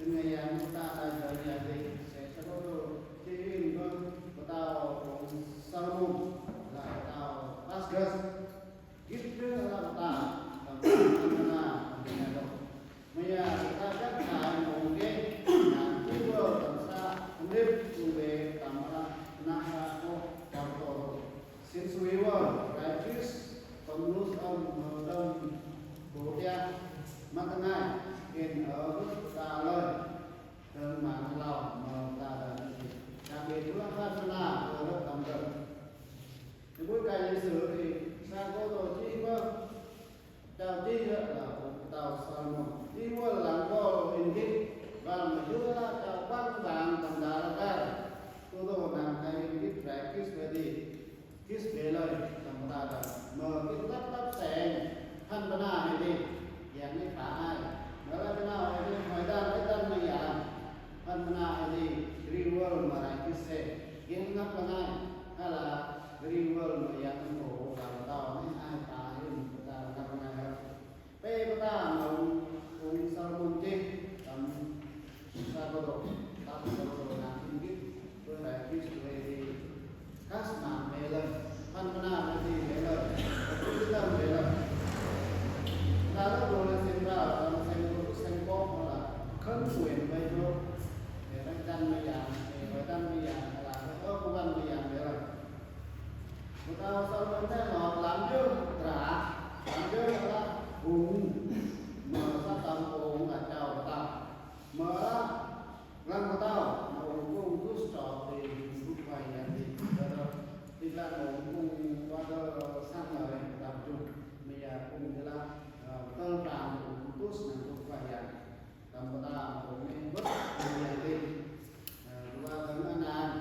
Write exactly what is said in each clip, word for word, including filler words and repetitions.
Ngài giảng của ta đã dạy dạy thì sẽ có đồ chỉ riêng với của tao cũng Salomon là tao Pasgus. Git trước là ta tầm na tầm na đâu. Maya ta chắc thải một cái là cứ vừa tầm xa không biết cùng về tầm là na ha ô tầm tổ. Xin suy vơ, righteous, tâm luz âm, tâm bố tia, mà ta ngài, hiện ở với ta lời, tờ mạng lòng mà ta đã đi. Đặc biệt là phát na ở lớp tâm gần. Thì bối cảnh lịch sử thì sang có tổ chi vơ, chào chi là tao Salomon. Chi vơ lắng có in git, và mà hứa là chào băng vàng tầm đá ra. Tôi tô nằm hay in git righteous về đi. Kis về lời tầm ta đã mở cái lắp lắp sẽ phân bana hay đi, dạng cái phá ai. Đó là cái nào hay đi, hỏi đàn với đàn mà giả. Phân bana hay đi, river mà lại cái xe. Kiến ngắp là ngay, hay là river mà giả cái bộ làm tàu, hay ai phá hay mình ta ngắp là ngay. Pe pata ma ung Salomon chi tam sa ko do tam sa ko do na kin git, ko da kis ko di kas ma me lơ, pan pana me di me lơ, ko di lơ me lơ. Ta lo do na sen ba tam sen ko sen ko ma la khân nguyện bay do. Để đang dăn me ya, để đang dăn me ya la ko ko ban me ya me lơ. Một tàu sau đó thế nó làm dư trả, làm dư là hùng, mà sát tâm hùng là chào một tàu. Mà làm một tàu, mà hùng cũng cứ trò thì hùng cứ quay lại thì đó đó. Thì là hùng cũng qua đó sang lời tập trung. Bây giờ cũng như là, ờ, tàu vào hùng cứ sang cũng quay lại. Tàu vào hùng nên bất quay lại đi. Ờ, qua tàu nó nàn.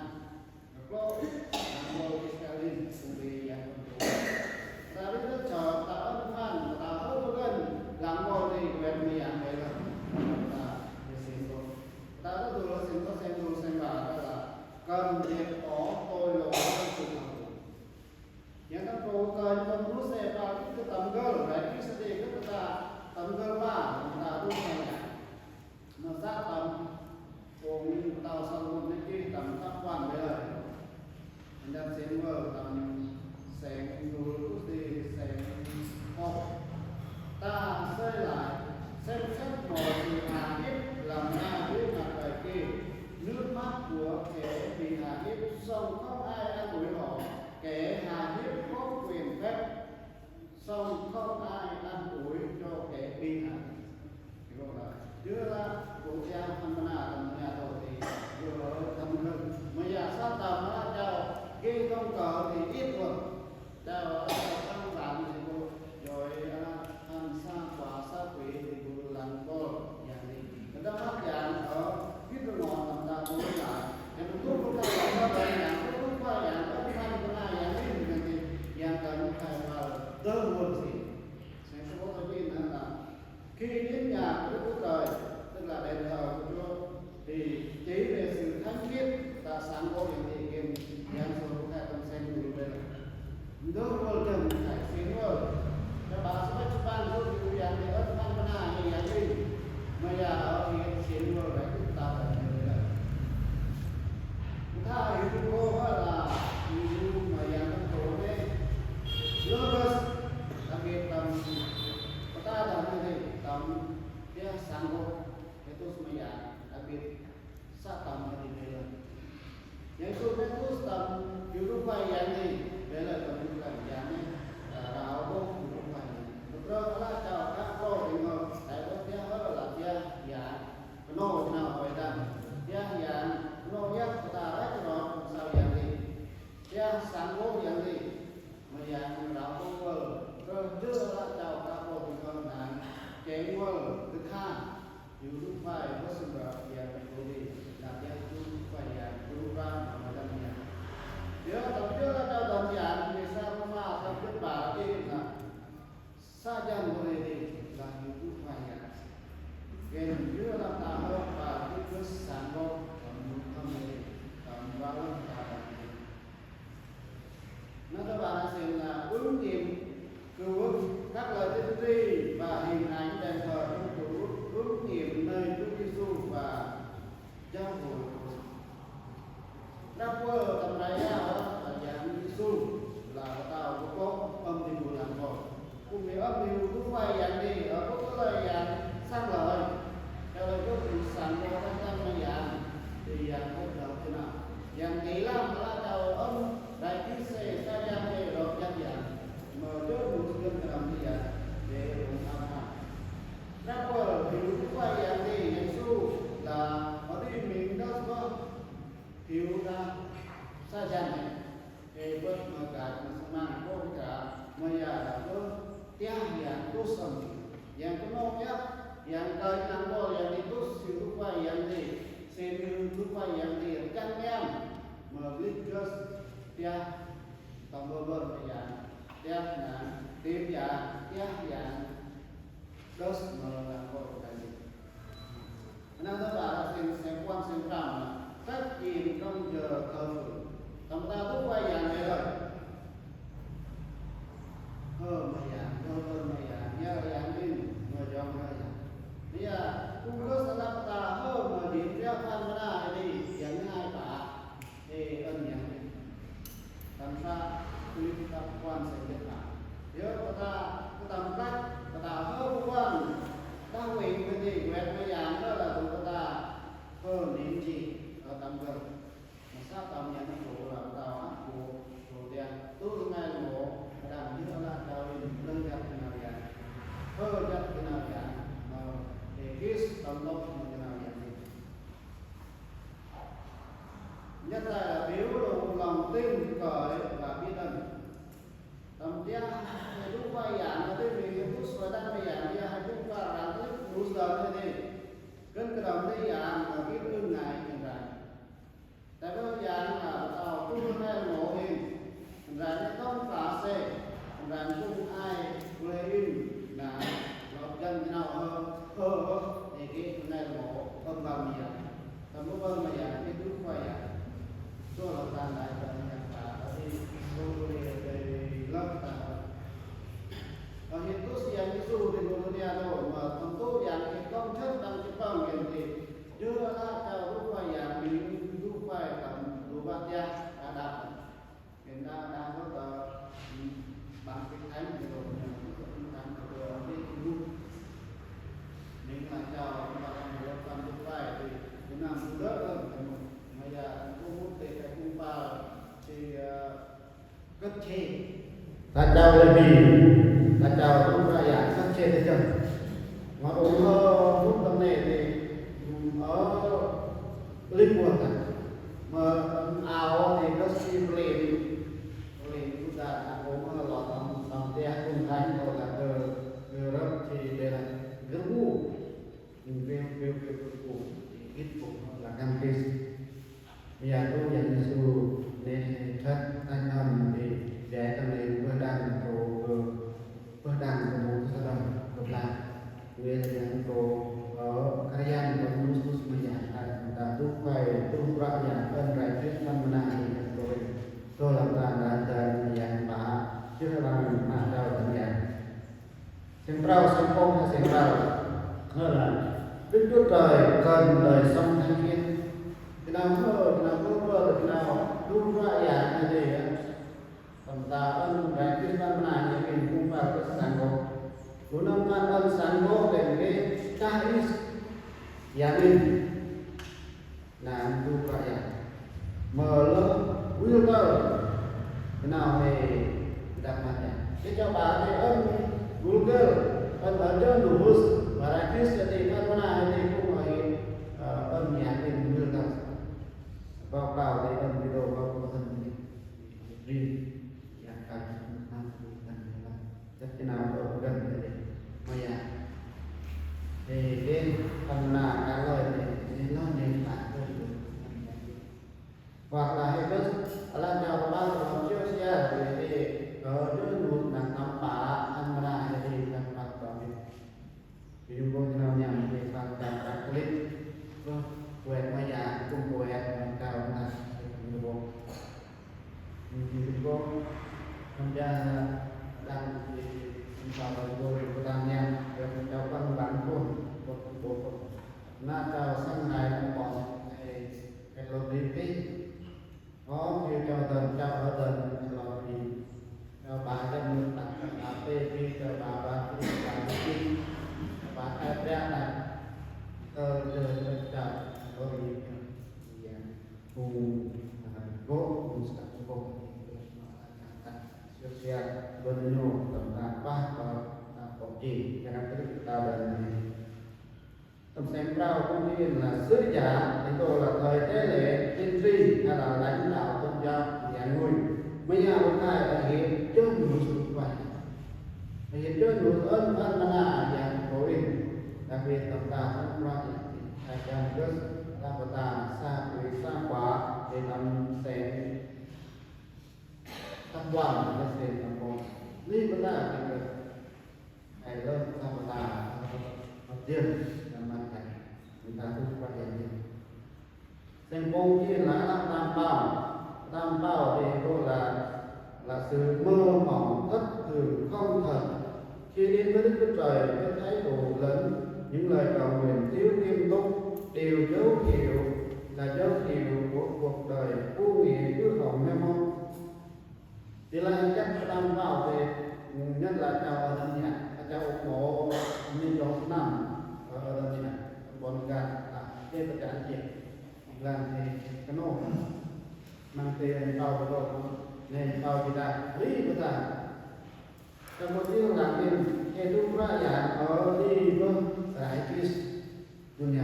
Klok, nang mau Israelin, sumbi yang penting. Tapi tu cakap tak ân phan, tak tahu bukan, lang mau di kuat mi yang bela. Tak, di sini tu. Tak tahu tu, sini tu, sini tu, sini tu, tak tahu. Kan dia, oh, tôi lo, tôi lo. Yang kan kau kan, kan tu saya pakai ke tanggal, lagi sedih ke tak, tanggal apa, tak tahu saya. Nó sát tâm, ôm tàu sông một cái chi tâm các quan về lời. Anh đang xem vợ tâm xem người quốc tế xem học. Ta xây lại, xem xét mọi sự hà hiếp làm ra với mặt đời kia. Nước mắt của kẻ bị hà hiếp, song không ai an ủi họ. Kẻ hà hiếp có quyền phép, song không ai an ủi cho kẻ bị hại. Thì còn là, chưa là của cha thăm na tâm nhà tổ thì vừa ở thăm thân. Mà giả sát tâm là chào cái công cờ thì ít thôi. Chào ở trong bản thì cô rồi, à, ăn xa quả xa quỷ thì cô lắng cô, dạ thì. Người ta mắc dạ ở cái ngọn tầm ta cũng là, thì mình thuốc của ta là có thể là cái thuốc qua dạ, có cái thăm của ta dạ, cái gì thì dạ cần phải vào đơn luôn gì. Sẽ có tôi biết nữa là khi đến nhà của Đức Chúa Trời, tức là đền thờ của Chúa, thì chỉ về sự thánh khiết và sáng bố hiện thị hiện hiện sự của Ngài tâm sen của Chúa. Ndung wol jam kai sin wol. Ka ba sa ba chupan so ki u yang ni ot man mana ni yang ni. Maya o ki sin wol ba ki ta ta ni la. Tha yu ko ha la yu ma yang ko ne. Logos ta ke tam. Pata da ni tam. Ya sango. Itu semaya. Abit. Sa tam ha di bela. Yang su me tu tam yu ru pa yang ni bela tam yu kan yang ni. Rau bo yu ru pa yang. Betul lah kau kak ko ringo. Dai bo tia ho la tia yang. Keno na hoi dan. Tia yang keno yak kata rai keno sa yang ni. Tia sang bo yang ni. Maya rau bo wol. Terus je lah kau kak ko ringo nan. Keng wol. Ketha. Yu ru pa yang bos ba yang ko ni. Na tia yu ru pa yang yu ru pa ma ma dan yang. Tia tam tia la kau dan yang ni sa ma ma tam tia ba ni na. Sa jan bo ni la yu ru pa yang. Ken yu la ta ho ba ki bos sang bo tam yu tam ni tam ba la ta ba ni. Nó các bạn xem là ứng nghiệm Cứu, các lời tiên tri và hình ảnh đền thờ Công Chúa, ứng nghiệm nơi Chúa Giêsu và Yang kơi năng bol yang Titus si rupa yang di, si rupa yang di, rejang niam, meblit jos tiah tambah ber yang, tiah nan, tim yang, tiah yang, dos mel năng bol yang di. Năng ta ba sen sen kuan sen pram, cách gì trong giờ thờ phượng. Tâm ta rupa yang di rồi. Hơ maya, hơ hơ maya, ya yang in, ma jong hơ ya. Maya, tu kơ sa lap ta hơ ma din ria phan mana ini, yang hai ta. Ê ân yang in. Tâm sa, tu lip ta quan sa ya ta. Yo kata, kata mkat, kata hơ quan. Ta weng kơ ni, wet maya, hơ la tu kata, hơ nin ji, kata mkat. Mà sắp tao nhận nó trụ là tao áp trụ trụ tiền tu ngay là bộ đang nhớ là tao đi nâng giặc cái nào vậy, hơ giặc cái nào vậy, mà để kis tao lộc mà cái nào vậy. Nhất là biểu lộ lòng tin cởi và biết ơn. Tâm tia, hãy đúng vai giảng là cái việc Hiệp Phúc Soi Đăng Bài Giảng kia, hãy đúng và rằng cái Hiệp Phúc Soi Đăng Bài Giảng, cân cái đồng cái giảng là biết ơn ngài thành rằng. Tại vì giảng là tao tu hôn em ngộ hình, thành ra nó không cả xe, thành ra không ai quê in là lọt dân cái nào hơn, hơn, hơn, thì cái này là ngộ, hơn vào mì giảng. Tâm lúc hơn mà giảng, cái lúc qua giảng. Cho là tan lại và nhập và ở đi, không có đi về lớp ta. Ở hiện tu sĩ Giêsu thì một dunia đâu mà tâm tu giảng thì công thức tăng cái con miền thì chưa là cao lúc qua giảng, mình lúc qua tầm đủ bát giác đã đọc. Hiện nay đang có tờ, ừ, bằng cái thánh thì rồi mình cũng có tinh thần của tôi ở bên Trung Quốc. Mình là chào, chúng ta đang được quan tâm vai thì Việt Nam cũng đỡ hơn phải một. Mà giờ Trung Quốc thì phải cũng vào thì, ờ, Cất chê. Ta chào Lê Bì, ta chào Trung Ra Giải, cất chê thế chân. Mà ủng hộ phút tâm này thì, ừ, ở Lý Quân Thành. Mà, ừ, áo thì có si Lê Bì. Lê Bì cũng đã, đã ủng hộ lọt tầm, tầm tia cùng thành rồi là từ, từ rất thì để là gương mũ. Mình kêu, kêu, kêu, kêu, kêu, thì ít cũng là ngăn kia. Bây giờ tu Yang Yêsu nên thất anh hâm thì để tâm lý bơ đăng cô, bơ đăng cô mô sa đăng cô la. Nghĩa là Yang cô ở Karayan có mô sa mô sa mà Yang ta, ta tu quay, tu ra Yang cơn rai tuyết tâm mà nang thì Yang cô. Tôi làm ta đã ta Yang bả, chứ là bằng mà đau tâm Yang. Seng prau, seng pom, seng prau. Đó là Đức Chúa Trời cần đời sống thánh khiết. Khi nào mơ, khi nào mơ mơ, khi nào đúng rõ ràng như thế á. Tầm ta ơn đại Chúa ban mana như mình cũng vào cái sẵn bộ. Của năm ban ơn sẵn bộ để cái ta is. Giả minh. Nang tu kaya. Melo wilter. Nau he dapat ya. Kita ba he ân wilter. Ân ân jong nuhus. Barakis ya te kan mana he te ku ma he. Ân ya he wilter. Báo cáo he ân video báo cáo ân he. Rin. Ya kan. Rất cái nào ở gần đây. Mà ya. Thì cái phần là trả lời thì, thì nó nên là tôi được. Hoặc là hay có là chào ba rồi trước xe rồi thì ở dưới một là tắm bả ăn mà là hay thì là ba rồi. Ví dụ như nào nhằm thì bạn là các clip. Quẹt mà ya cũng quẹt mà cao là. Ví dụ Mình chỉ có tham gia đăng thì mình vào đầu vô thì có đăng nha. Rồi mình cho con bạn luôn, một cái bộ phận. Nó cho sáng ngày nó còn cái, cái luật lý cái. Có thì cho dần, cho ở dần, cho lo thì cho bà cho mình tặng cho bà tê thì cho bà, bà thì cho bà đi kinh. Bà thay ra là tờ giờ cho cho lo thì, thì, à, cùng, à, gốc, cùng sắp gốc thì Siap-siap bertemu tentang apa, apa, apa, apa, apa, apa, apa, apa, apa, Tâm sáng prau cũng như là sứ giả, thì tôi là thời thế lễ tiên tri hay là lãnh đạo tôn giáo nhà ngôi. Mấy nhà hôm nay ở hiện trước mùa xuân quay. Ở hiện trước mùa ơn thân mà là nhà của mình. Đặc biệt tâm ta cũng nói thì hai trăm rớt ta có ta xa quỷ xa khóa để tâm sen thất quan để sen tâm môn. Lý của ta thì được hai lớp ta có ta hợp tiên là mặt này. Người ta cũng phát hiện đi. Sen môn kia là đáp tam bảo. Tam bảo thì cô là là sự mơ mộng thất thường không thật. Khi đến với Đức Chúa Trời, cái thái độ lẫn những lời cầu nguyện thiếu nghiêm túc đều dấu hiệu, là dấu hiệu của cuộc đời vô nghĩa hư hỏng mê mông. Thì là chắc là đàm phán thì nhất là chào ở Tân Nhạc, chào ủng hộ như đó năm ở Tân Nhạc, bọn gạt là cái cái cái là thì cái nô mang tiền bao cái này bao cái ta lý của ta. Trong một tiếng làm tiền thì đúng ra là ở đi vâng giải trí dunia.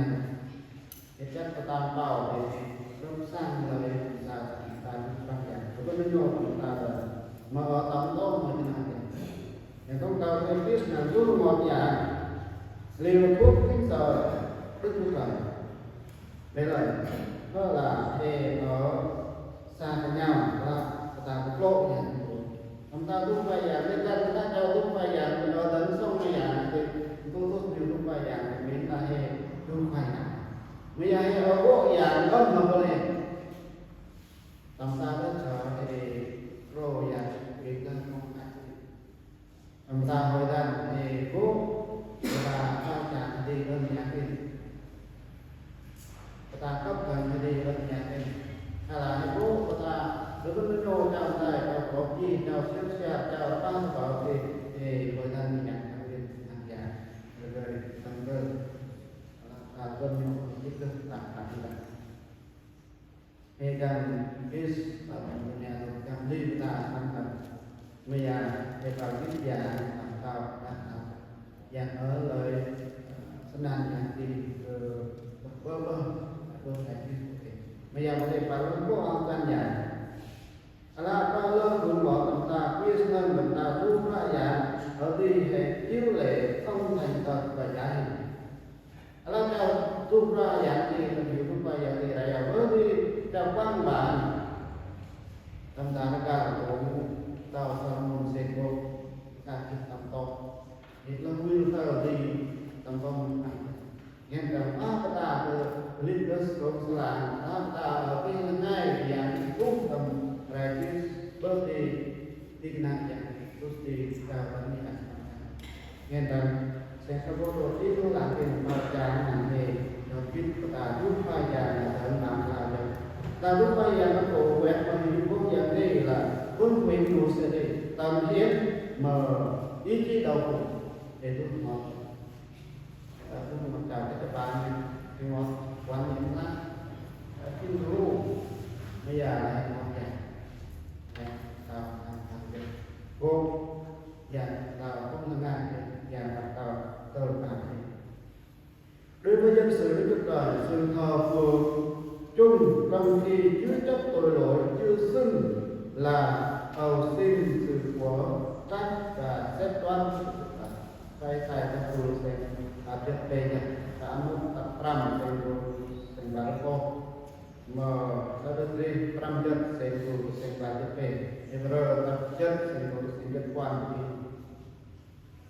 Thì chắc có tam bảo thì trong sang là để làm sao thì ta cũng phát triển. Có cái nhu cầu ta là mà ở tấm đó mà thế nào thì. Thì không cầu thì biết là rút một nhà. Liều thuốc kính tờ Đức Chúa Trời. Đây là đó là thì ở xa với nhau là ta cũng lộ nha. Tâm ta tu pha yang, nên ta ta chào tu pha yang, rồi đến sông pha yang thì tu tu nhiều tu pha yang thì mình ta hay tu pha yang. Bây giờ hay ở bộ yang có mà có lẽ tâm ta đã trở thì pro yang, việc đang không ai. Tâm ta hồi đang thì cố là ta chàng đi đơn nhạc đi. Ta cấp cần đi đơn nhạc đi. Hay là hãy cố của ta đối với cái nô chào tay, chào có chi, chào siêu xe, chào tăng vào thì thì hồi đang nhạc đi, nhạc nhạc. Rồi tâm cơ. Ta tuân nhau cái kích thước ta ta đi. He đang is ở trong nhà trong trong đi ta tâm tâm. Maya he vào giết giả tâm tao đang tao. Yang ở lời, ờ, sân ăn yang đi, ờ, bơ bơ, bơ bơ, hai chữ. Maya có thể vào lúc có ăn gian nhà. Ala ta lơ cũng bỏ tâm ta, quyết tâm tâm ta tu phá giả, ở đi hệ chiếu lệ không thành thật và giả hình. Ala ta tu phá giả thì là hiểu tu phá giả thì là giả vớ đi, ta quăng bản. Tâm ta nó cao cũng tao sao môn sen vô, ta kịp tâm to. Thì nó nguyên tao đi tâm to mình ăn. Hiện rằng ta ta từ lịch sử sống là ta ta ở cái ngày thì ăn cũng tâm ra chứ bớt đi, đi cái này thì tu ti ta vẫn đi ăn. Hiện rằng sẽ có bộ đồ tí lô là cái mà cha nằm về, nó biết của ta rút phai dài là tận mạng là vậy. Ta rút phai dài nó cổ quẹt mà mình cũng nhận đi là vốn quyền của sẽ đi. Tâm hiến mà ý chí đau khổ để rút nó. Ờ, rút nó chào cái tập bản này, thì nó quan niệm là, ờ, Kinh Thánh. Bây giờ là nó dạy. Dạy, tao, tao, tao, dạy. Cô, dạy, tao, không là ngại, dạy, tao, tao, tao, tao, Đối với dân sự Đức Chúa Trời, sự thờ phượng chung trong khi chứa chấp tội lỗi chưa xưng là cầu xin sự của trách và xét đoán của Chúa Trời. Sai sai ta tu sen, ta biết đây nhé, ta anu ta pram sen tu sen barco. Mà ta được đi pram jat sen tu sen barco. Hebrew ta jat sen tu sen jat quan đi.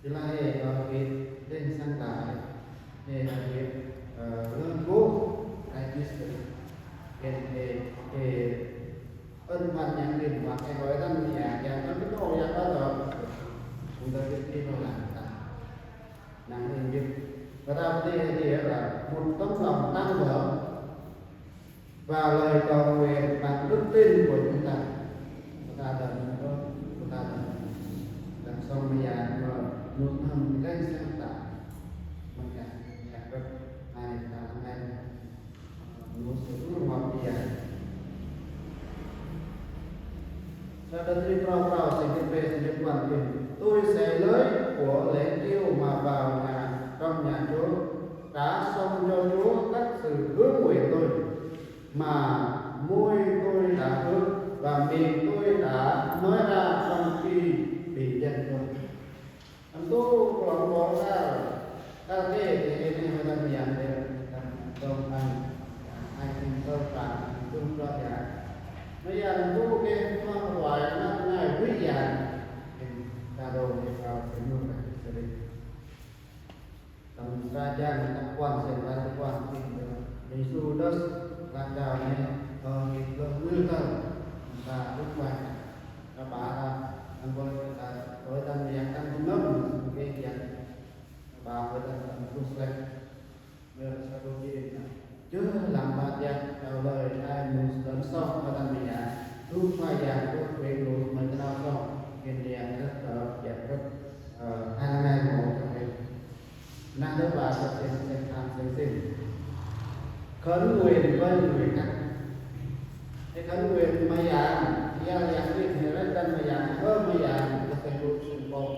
Thì là hệ nó cái lên sang lại, hệ là cái, ờ, lương bố, cái chính sách. Cái, cái, cái ân văn nhắn tin mà cái gọi là nhà, nhà nó cái nô nhà đó rồi. Chúng ta biết cái nó làm ta. Năng lên biết. Và ta có thể thì là một tấm lòng tăng gỡ và lời cầu nguyện bằng đức tin của chúng ta. Của ta đừng có, của ta đừng đừng xong bây giờ mà một thằng cái sáng tạo. Mà cả nhà rất ai ta ngay một sự ước mong bây giờ. Sau đó thì pro pro sẽ biết về sự liên quan đến tôi sẽ lấy của lễ tiêu mà vào nhà, trong nhà Chúa, trả xong cho Chúa các sự hứa nguyện tôi, mà môi tôi đã hứa và miệng tôi đã nói ra trong khi bị giận tôi. Anh tu lòng bỏ ra, ta thế thì Maya Lampu ke mah tuai nak ngai wi ya. Kado ke kau penuh kasih seri. Tam saja nak kuan sen bai kuan sen. Yesu dos lak dau ni, eh, ni dos nul tau. Ba lupa. Ba ba. Ang boleh kita, boleh tam yang kan benar. Okey ya. Ba boleh tam terus lagi. Mơ sa đô chê na. Chơ lam ba tiak tao lơi ai mu sơm sơm ba tan mê ya. Lu pha ya lu pê lu mơ tao sơm. Kên dia rất tơ ya rất, ờ, hai năm nay mô trong đây. Năng đơ ba sa sen sen tham sen sen. Khấn nguyện với người khác. Thế khấn nguyện mơ ya, ya ya nguyện hay rất tân mơ ya, ơ mơ ya, có thể lu sen bông.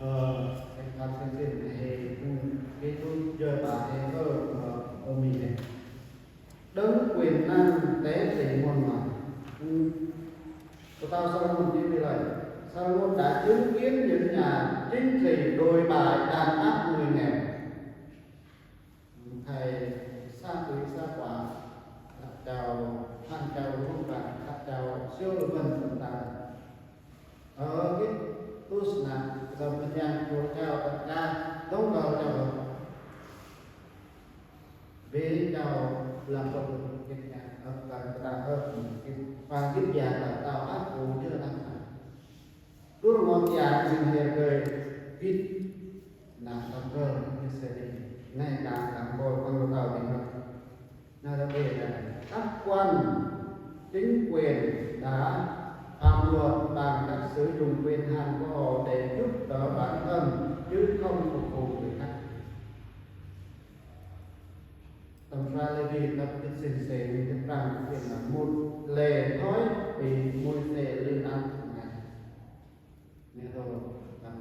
Ờ, sen tham sen sen này, cái lu jơ ba thế, ơ, ơ, ơ mì này. Đấng quyền năng tế trị muôn loài. Ừ. Của tao Salomon chỉ vì vậy. Salomon đã chứng kiến những nhà chính trị đồi bại đàn áp người nghèo. Thầy xa tùy xa quả, chào phan chào hữu và chào siêu vân tồn tại. Ở cái tu sna, đồng nhân của chào tất cả, đóng vào chào. Vì chào làm công việc nhà, ở tại ta ở cái pha cái nhà là tao áp dụng chưa đang làm. Đứa ngon nhà mình hè về, cái là tâm cơ, cái sẽ đi. Ngay cả cán bộ con tàu thì nó, nó đã về là các quan chính quyền đã phạm luật bằng cách sử dụng quyền hạn của họ để giúp đỡ bản thân chứ không phục vụ người khác. Tâm ra Lê Vi tập cái xin sẽ cái trang cái là một lệ thói bị môi xe lương ăn hàng ngày. Nè thôi, tâm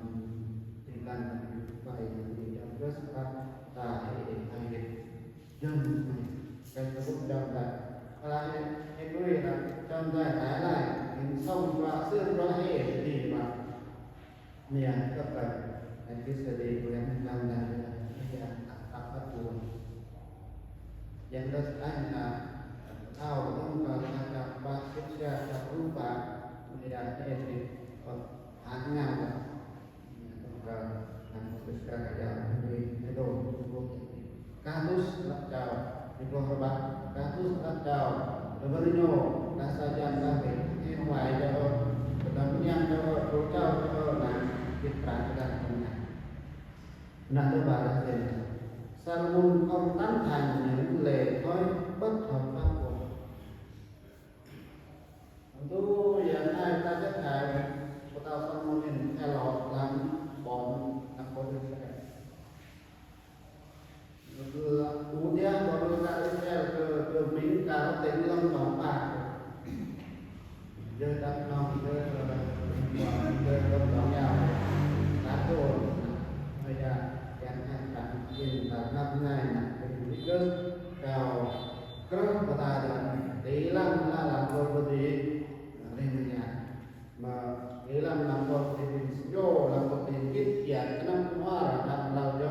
tin lành tâm phải những trong rất là ta hãy để thay đổi. Dân này, cái tôi cũng trong đây. Là hãy, hãy quên là trong đây, tái lại, mình không qua xương qua hệ thì mà Mia kata, nanti sedih yang menang dan yang tak dapat pun. Yang das anya, tahu dong kalau ada pas sukses tak lupa, mia ini, oh, hanya lah. Mia kata, nanti sukses ya, ini, itu, itu. Katus lak chao, di bawah rebah, katus lak chao, lebar nyo, rasa jan lah, eh, wai chao, kedam nian chao, tu chao chao, nah, di perang kedam nian. Nah, tu baru sini. Salomon không tán thành những lệ thói bất hợp pháp của Tu ya nai ta chắc thai, của tao Salomon nên theo lọt lắm, bọn nằm có được sẽ. Ú dia, có đôi ta Israel, cơ, cơ Mỹ, cả tỉnh Lâm Đồng Bạc. Giờ Đắk Nông, giờ, giờ Lâm Đồng nhau, đã đồn, bây giờ, yang hai trăm, hiện tại năm nay, là cái Mỹ Đức, cao, krơh bơta dơ̆ng, ti lăng la lăng kơ bơti, ring mơyang. Mă ti lăng lăng kơ bơti ring sơnhô, lăng kơ bơti gĭt kian, kơnăm kơmar, lăng lau jơ̆,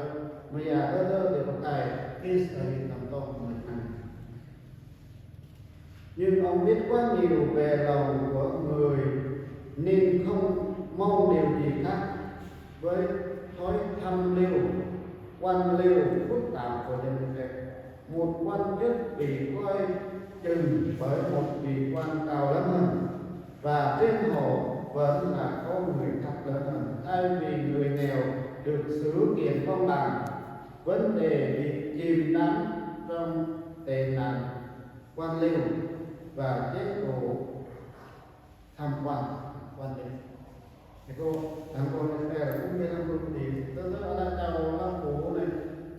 mơyang đơ đơ ti pơkai, kis ơi tâm tông mơ̆t năng. Nhưng ông biết quá nhiều về lòng của người, nên không mong điều gì khác với thói thăm liêu, quan liêu phức tạp của dân Israel. Một quan chức bị coi chừng bởi một vị quan cao lớn hơn, và trên họ vẫn là có người thấp lớn hơn. Thay vì người nghèo được sự kiện công bằng, vấn đề bị chìm đắm trong tệ nạn quan liêu và chế độ tham quan quan liêu. Thì cô, thằng cô Israel cũng như thằng cô thì tôi nói là chào lăng phủ này,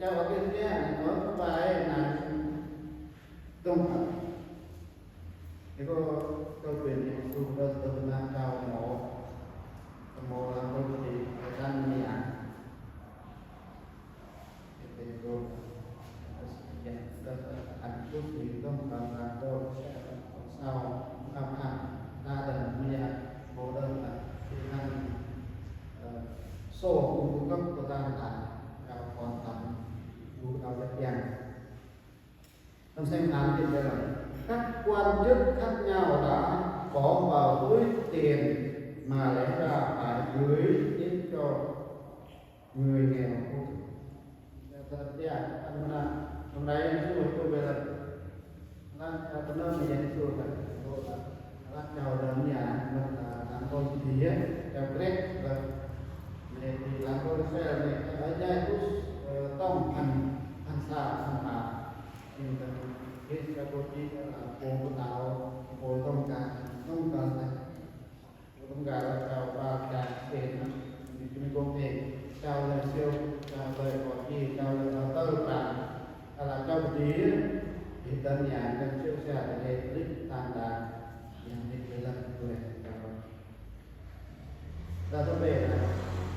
chào ở bên kia này, nói cái bài này, tổng hợp. Thì cô, tôi quyền thì tôi, tôi, tôi là chào mộ, mộ là tôi thì phải đăng gì ạ? Thì cô, tôi sẽ hạnh phúc thì không cần là cô sẽ không sao, không cần ta đừng bây giờ mộ đơn là thì thằng, ờ, số cung cấp của ta là, ờ, còn tầm đủ đầu cho tiền. Trong xem phán thì là các quan chức khác nhau đã bỏ vào túi tiền mà lẽ ra phải gửi đến cho người nghèo khốn. Thật ra, anh là hôm nay anh xui tôi về là là cho tôi nói về Giêsu là tôi là là chào đón nhà mình là làm con gì á, chào Greg là này thì làm con xe là này ở nhà tôi tông thành thành xa thành bà thì là cái xe cô chỉ là cô của tao cô tông cả tông cả này. Cũng gà là chào ba tràng tiền, mình cũng có thể chào lời siêu, chào lời có gì, chào lời đầu tư và là chào gì thì tân nhà cần siêu xe để để clip tan đàn, yang đi về lần về chào. Ra tôi về là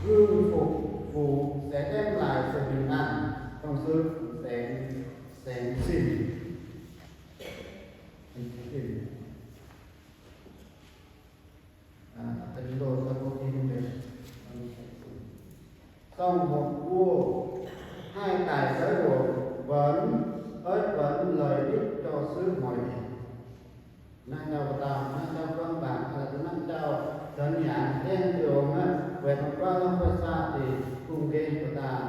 gương phục vụ sẽ đem lại sự bình an trong sự sẽ sẽ xin. Xin. À, tình đồ cho cô Kim về. Sau một vua, hai tài xế của vẫn ớt vẫn lời ích cho xứ mọi miền. Năng chào tao, năng chào con bạn, hay là năng chào tấn nhãn, đen từ ống á, về thông qua lòng quay xa thì cùng game của ta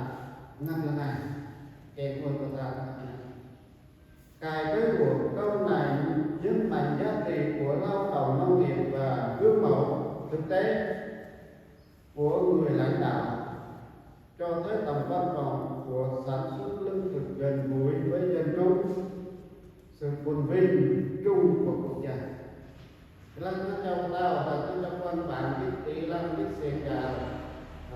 ngăn là này, kèm quân của ta ngăn là này. Cái kết của câu này nhấn mạnh giá trị của lao động nông nghiệp và gương mẫu thực tế của người lãnh đạo cho thấy tầm quan trọng của sản xuất lương thực gần gũi với dân chúng, sự phồn vinh chung của quốc gia. Lăng nó châu tao là nó châu quan bản cái tỷ lăng cái xe gà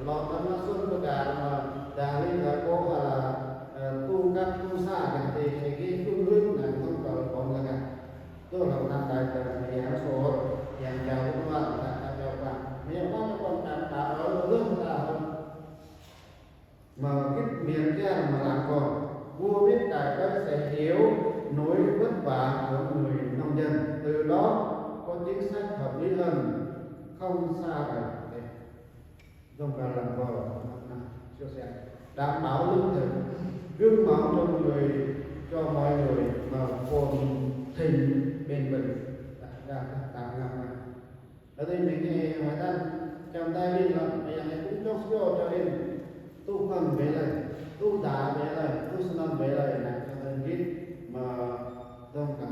lo tao nó xuất cái gà mà đà lý là cô là tu các tu xa cái thì cái phương hướng này không có còn là gà. Tôi là năm đại tờ thì hàng số hàng chào cũng là ta ta châu quan. Nếu có cái quan trọng ta ở lương ta hơn mà cái miền kia mà làm còn vua biết cải cách sẽ hiểu nỗi vất vả của người nông dân, từ đó có chính sách hợp lý hơn, không xa rời. Dòng cả làm vợ, siêu xe đảm bảo lương thực, gương mẫu cho người, cho mọi người mà phồn thịnh bền vững. Đã đã tạo ra ở đây mình nghe mà đang trong tay đi là bây giờ này cũng chốt cho cho nên tu phần về lời, tu đá về lời, tu sân về lời là cho nên biết mà dòng cả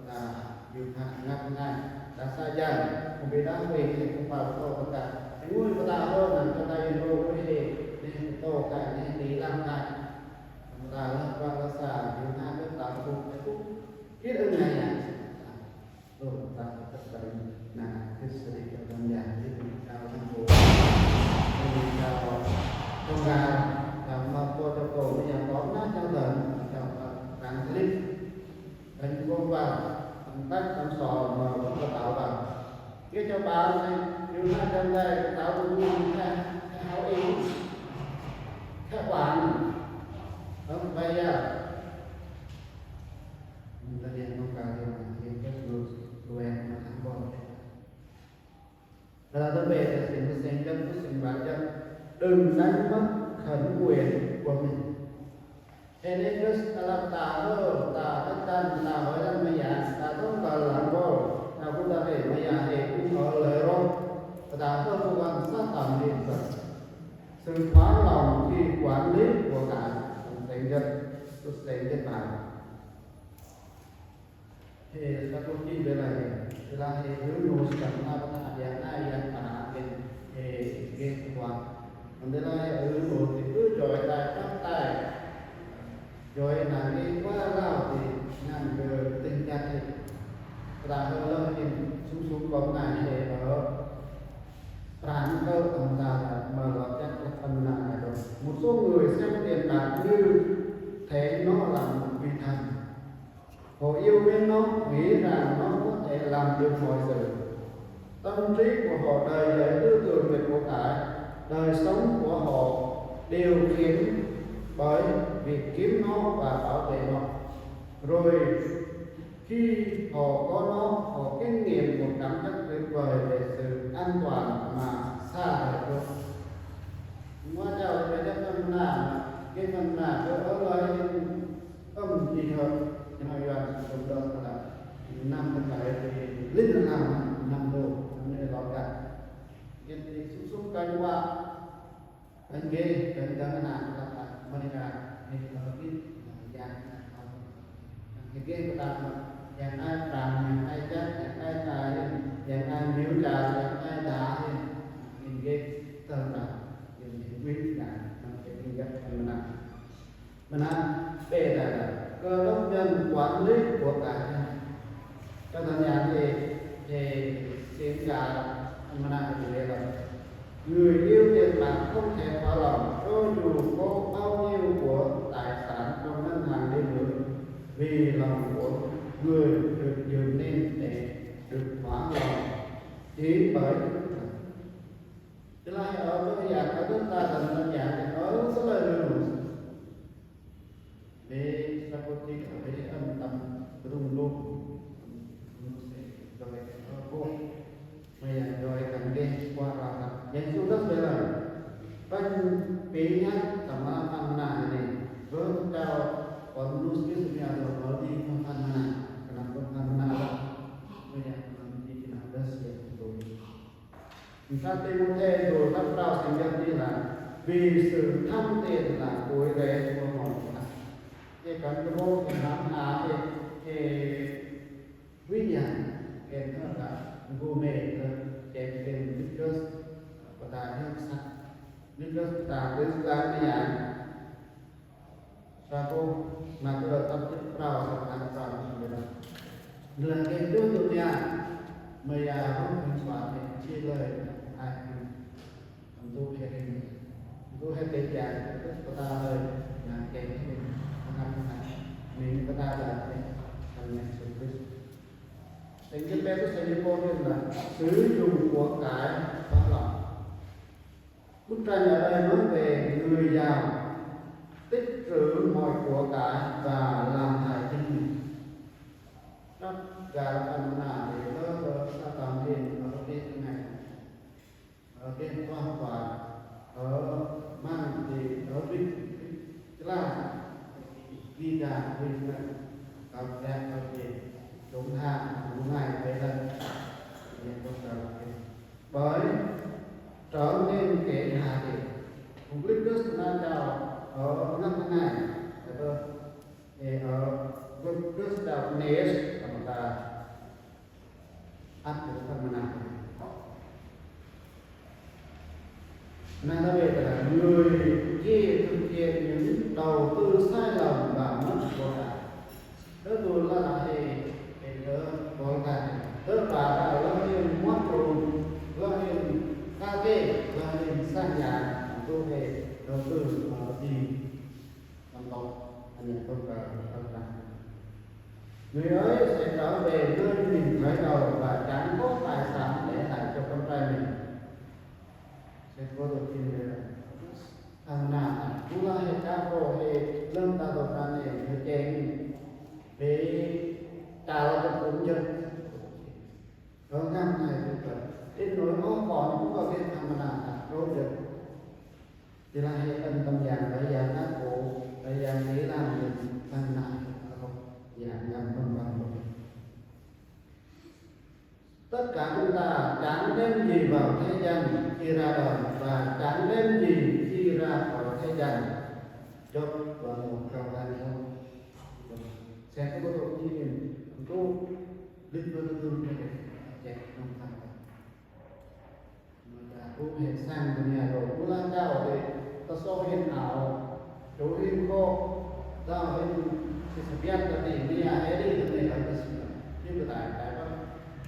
là dù thà ngặt ngay đã xa dần không bị đá về thì không vào tô tất cả thì vui của ta hơn là cho ta yên đô với thì nên tô cái nên đi làm cái ta lăn qua lăn xa dù thà nước ta cũng phải cũng biết ơn này à. Rồi ta phải tất cả là cái sự đi cho con nhà với mình cao thành phố mình cao con gà là mà cô cho cô bây giờ có nát cho tận trong tặng clip đánh vô vào tách tắm sò mà vẫn có tạo vào cái cho bà này dù hai trăm này tạo được như thế hảo ý các bạn không bây giờ người ta điện con gà thì mà điện các người người em mà thắng bò là tôi về là xin tôi xin chân tôi xin bà chân đừng đánh mất khẩn quyền của mình. Thế nên rất là ta hơ ta rất chân ta hỏi rằng mày giả ta không cần làm bò ta cũng ta về mày giả thì cũng ở lời rồi ta hơ công an sát tầm điện thoại sự phá lòng khi quản lý của cả thành dân tôi sẽ nhân bản thì ta cũng chỉ về này là thì cứ nô sẵn ta có thể điện ai điện ta về về về quan mình đây là ư nô thì cứ rồi tại các tài rồi là đi qua lao thì nằm về tình nhật thì là hơi lâu thì sung sung bóng này thì ở Prang cơ ông ta là mà lọt chắc là phần nào này rồi một số người xem tiền bạc như thế nó là một vị thần họ yêu mến nó nghĩ rằng nó có thể làm được mọi sự tâm trí của họ đầy đầy tư tưởng về của cải đời sống của họ điều khiển bởi việc kiếm nó và bảo vệ nó rồi khi họ có nó họ kinh nghiệm một cảm giác tuyệt vời về sự an toàn mà xa rời thôi Ngoại giao về các phần nào cái phần nào ở ở lại âm gì hơn nhưng mà do sự đồng đó là năm cái cái linh hồn គេដឹងដឹងណាប្រាប់ថាមិនការនេះក៏គិតយ៉ាងណាគេគេតាមយ៉ាងណាតាមយ៉ាងណាចាស់យ៉ាងណាតាយ៉ាងណាញៀវចាយ៉ាងណាតាគេទៅតាមយើងវិទ្យាមិនគេយកមិនណា Mà nó về là cơ đốc nhân quản lý của cải. Cho nên nhà thì thì xin cả mà là người là người yêu tiền bạc không thể thỏa lòng cho dù có bao nhiêu của tài sản trong ngân hàng đi nữa, vì lòng của người được dâng lên để được thỏa lòng chỉ bởi. Tức là ở cái nhà có chúng ta cần là nhà thì nói rất là nhiều. Để Saputi ở đây âm tâm rung lung. Nó sẽ rồi nó vô. Mà nhà rồi cần đi qua vào. Yang sudah bela. Kan pilihan sama panah ini. Belum tahu. Kalau nulis dia ada mau di panah. Kenapa panah? Banyak nanti kita ada siap untuk. Người ta Timôthê rồi bắt đầu thành dân đi là vì sự tham tiền là cội rễ của mọi tội ác. Thì cần cái vô cái nắm à thì thì quý nhà kèm theo là vô mê là kèm kèm Đức Chúa và ta theo sạch Đức Chúa ta Đức Chúa là nhà Sa cô mà tôi là tâm chức prao sa khán prao như vậy đó. Là cái đối tượng nhà mà ya không thành quả thì chia lời ai cũng tu hay thì tu hay cái nhà của ta lời là cái mình không ăn phải mình của ta là cái thành nhà sự Christ. Thành cái bé của thầy cô nên là sử dụng của cải pháp lòng. Bức tranh ở đây nói về người giàu tích trữ mọi của cải và làm hại chính mình. Rất là anh mà để có có sao toàn thiện ở cái này ở cái hoa quả ở mang thì ở bích bích lá đi ra đi ra ở đẹp ở gì chúng ta cũng ngày về lên thì con sợ. Bởi trở nên kẻ hà thì cũng biết rất là cao ở năm tháng ngày thì ở rất rất là nể mà ta áp dụng phần mà nào. Nên nói về là người kia thực hiện những đầu tư sai lầm và mất của cải. Đó tôi là là thì thì tớ có cả tớ và đã lỡ nhưng mất rồi lỡ nhưng ta kê lỡ nhưng sang nhà tôi về đầu tư ở gì làm tốt anh em tôi và tôi là người ấy sẽ trở về nơi mình khởi đầu và chẳng có tài sản để lại cho con trai mình. Sẽ có được tiền về thằng nào cũng là hệ cá bộ hệ lâm ta tổ ta này hơi chén để tạo cho cũng dân. Ở năm này cũng vậy. Đến nỗi có còn cũng có cái thằng nào là rốt được. Thì là hệ ân tâm dạng ở dạng các bộ ở dạng để làm được thằng nào ở dạng ngầm vân vân. Tất cả chúng ta chẳng nên gì vào thế gian khi ra đời và chẳng nên gì khi ra khỏi thế gian. Chốt và một câu hai thôi. Sẽ có bộ tộc chi mình tu lịch với tư thế để chạy trong thang. Mà cũng hệ sang của nhà rồi cũng là cao thì ta so hiện ảo chủ hiên khô ta hiện thì sự biết là thì nhà hay đi thì này là cái sự như cái tại tại đó.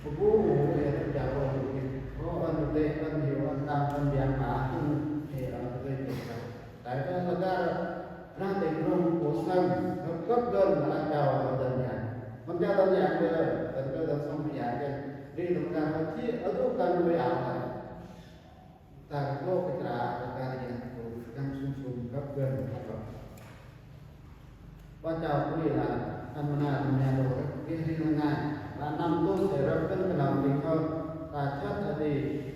Cũng cũng hệ là chào rồi thì có ơn được đây ơn nhiều ơn tam ơn biang mã cũng hệ ở cái cái tại đó là ta ra tỉnh rung của sân gấp gấp gần là chào ở đơn giản. Còn chào đơn giản thì ở ở cái đơn sông thì giải cái đi đồng ra hơi chia ở đâu cần người ảo này. Ta có cái trả của ta thì của năm sung sung gấp gần gấp gấp. Và chào quý vị là anh mà là nhà đồ cái riêng là ngày là năm tôi sẽ rất cân cái lòng tình hơn ta chết là đi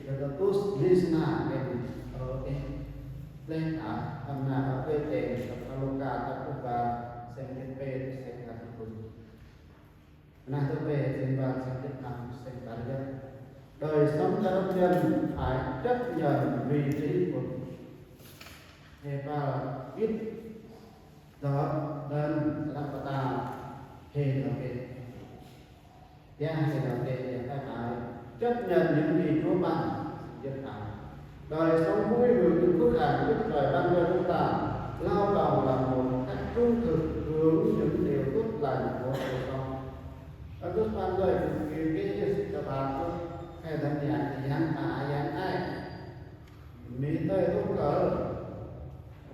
rồi ta tu lý na cái ở cái lên thả anh là ở cái tệ tập Luka tập Luka sẽ biết về sẽ là Nah, tôi về trên bàn sẽ tiếp nạp sẽ cá nhân. Đời sống cá nhân phải chấp nhận vị trí của mình. Hebrew ít đó đơn là bắt ta hê đầu tiên. Yang hê đầu tiên là các bạn chấp nhận những gì Chúa ban, giết ta. Đời sống vui hưởng những phước hạnh Đức Trời ban cho chúng ta lao động là một cách trung thực hưởng những điều tốt lành của Chúa. Ở Đức Ban Lời Kinh Ký Giê-xu cho bạn có hai đơn giản thì yang ta yang ai. Mỹ Tây tốt cỡ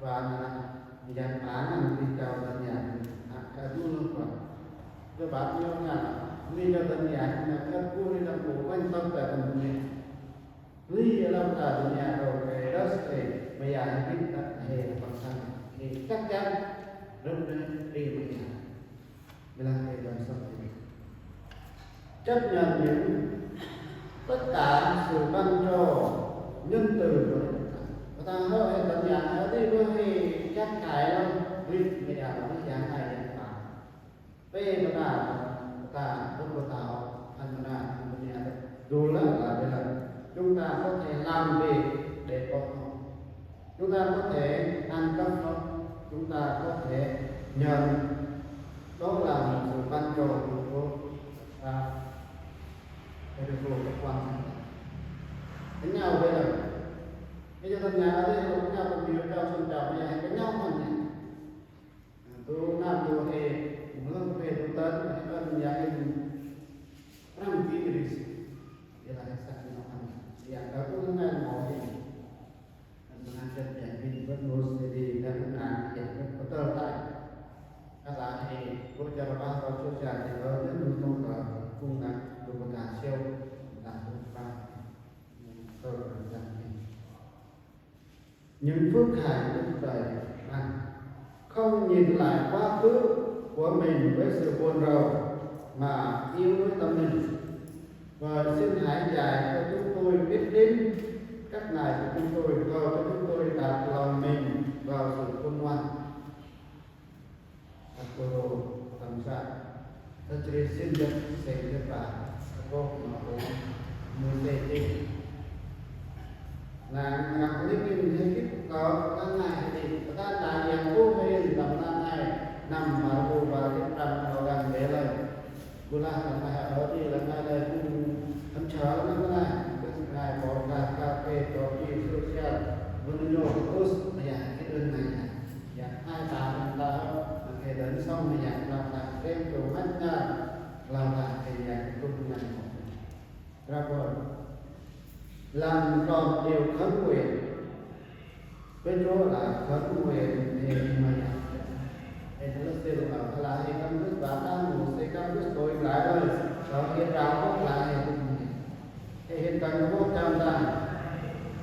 và là Nhật Bản là đi chào tận nhà, à, cả du lịch và cho bạn nhau là đi cho tận nhà là các vui đang ngủ quanh tâm tại tận nhà. Lý ở đâu cả tận nhà rồi về đó thì bây giờ hãy biết là hệ là bằng sân thì chắc chắn rất đến đi bây giờ. Là hệ là sân thì chấp nhận những tất cả sự ban cho nhân từ của Đức Chúa Trời. Và ta hứa hẹn tận nhà hứa đi với hệ chắc cải lắm. Vì bây giờ nó mới giảng hài giảng bảo. Về mà ta, ta, đúng của ta, anh mà ta, anh mà ta, dù là, là bây giờ chúng ta có thể làm việc để có nó. Chúng ta có thể ăn cắp nó. Chúng ta có thể nhận đó là một sự ban cho của Chúa. Ta, cái điều của các quan trọng. Cái nhau bây giờ, cái cho tận nhà ở đây, nó cũng nhau còn nhiều cao sân chào, bây giờ cái nhau mà nhỉ? Tôi làm tôi thì cũng không về tôi tấn, cái tấn nhà em năm ký thì đi. Vậy là cái sạch nó ăn. Thì ăn đó cũng ngay là mỏ thì. Mình ăn chân nhẹ, mình vẫn ngồi sẽ đi, đang ăn ăn, thì vẫn có tơ tay. Các bạn thì, có cho nó bác có chúa trà thì có rất nhiều công cờ, cũng là đủ một đàn siêu, đàn cũng ba. Tơ, đàn thì. Những phước hạnh Đức Trời ban, không nhìn lại quá khứ của mình với sự buồn rầu mà yêu nuôi tâm linh. Và xin hãy dạy cho chúng tôi biết đến các ngài của chúng tôi, cầu cho chúng tôi đặt lòng mình vào sự khôn ngoan. Apollo tâm sa. Thật sự xin được, xin được và có mà cũng muốn tê tê. Là ngọc lý kinh hay cái có các ngài thì ta là yang tu hay là ta này nằm mà tu và cái tâm nó đang để lời. Bula là phải ở đi là phải lời cũng thấm thở lắm này. Cái ngài bỏ cả cà phê, bỏ đi social, vẫn nhổ cái post mà cái đơn này. Dạ, hai ta mình ta, ok, đến xong mà dạ, là ta đến chỗ mắt nha, là ta thì dạ, cái công nhận một. Ra rồi. Làm tròn điều khấn nguyện. Với Chúa là khấn nguyện thì mà dạ. Thì nó sẽ là, là thì con biết và ta ngủ sẽ con biết tôi lại rồi. Đó, hiện ra có là thì cũng thì hiện tại nó có trăm ta.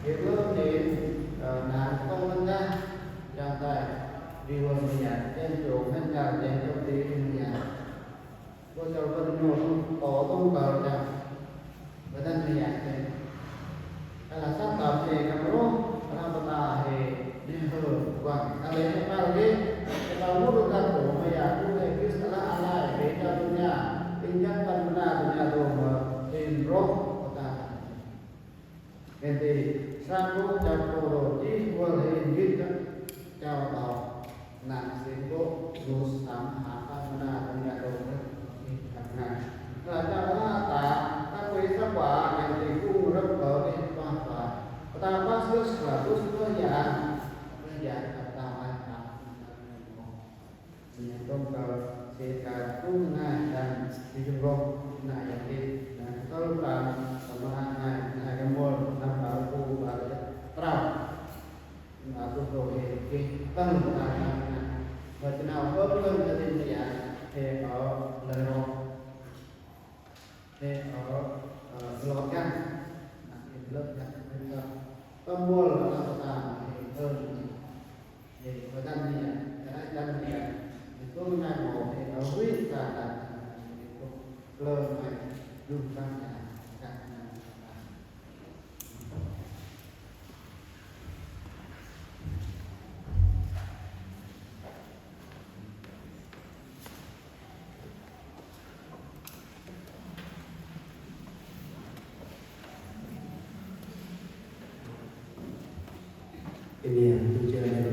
Thì nó thì, ờ, là không có ta. Trăm ta. Vì vừa mà dạ, trên chỗ mắt nha, trên chỗ đi mà dạ. Bố cháu vẫn nhổ, có tông cờ chào. Và thân thì ảnh thế. Hay là sát tầm thì cắm rốt, và đang bật tà thì nên hờ, quảng. Ta lấy cái bao ghế, cái bao mút được ta cổ, mà giả tu thì cứ xa lạ lại, để cho tu nhà, tinh chất tâm ta tu nhà đồ mà, thì rốt, của ta. Nên thì, sang bố cháu cô đồ, chỉ vừa là hình ghi đó, cháu bảo, Nang sing bố, lu sam hata mana tanya dong, eh, karena. Raja rata, ta quê sa quả, yang ti cung rớp bờ đi qua và. Ta bác sứ là bố sứ giả, sứ giả ta ta ai ta. Nhà tông cờ, sẽ cả tu nai dan di cung rong, nai yang ti, dan tơ ta, ta mana nai, nai cái môn, năm bảo tu và trao. Mà tu đồ thì cái tăng của ta là, và thế nào có hơn gia đình thì à, thì ở lời rộng, thì ở, ờ, lo căng, là thì lớp căng với ta. Tâm mua là ta, ta thì hơn, thì có tăng thì à, cái tăng thì à, thì tôi ngay một thì ở quý ta là, thì tôi lơ mày, dùng tăng là, tăng là, Cái niềm vui chơi này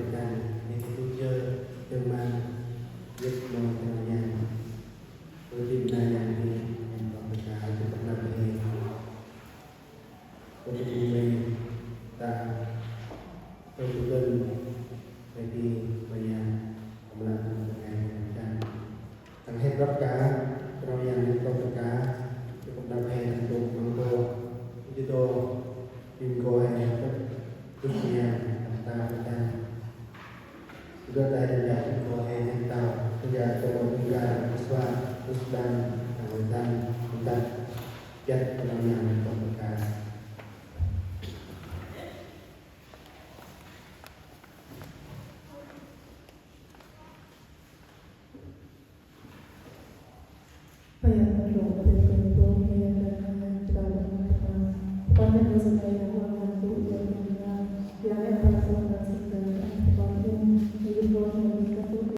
ចិត្តប៉ុណ្ណឹងណាកុំប្រការ ព្រះអង្គទ្រង់ព្រះគុណពរព្រះអង្គដែលបានផ្ដល់ដំណោះស្រាយប៉ុន្តែនៅសម័យ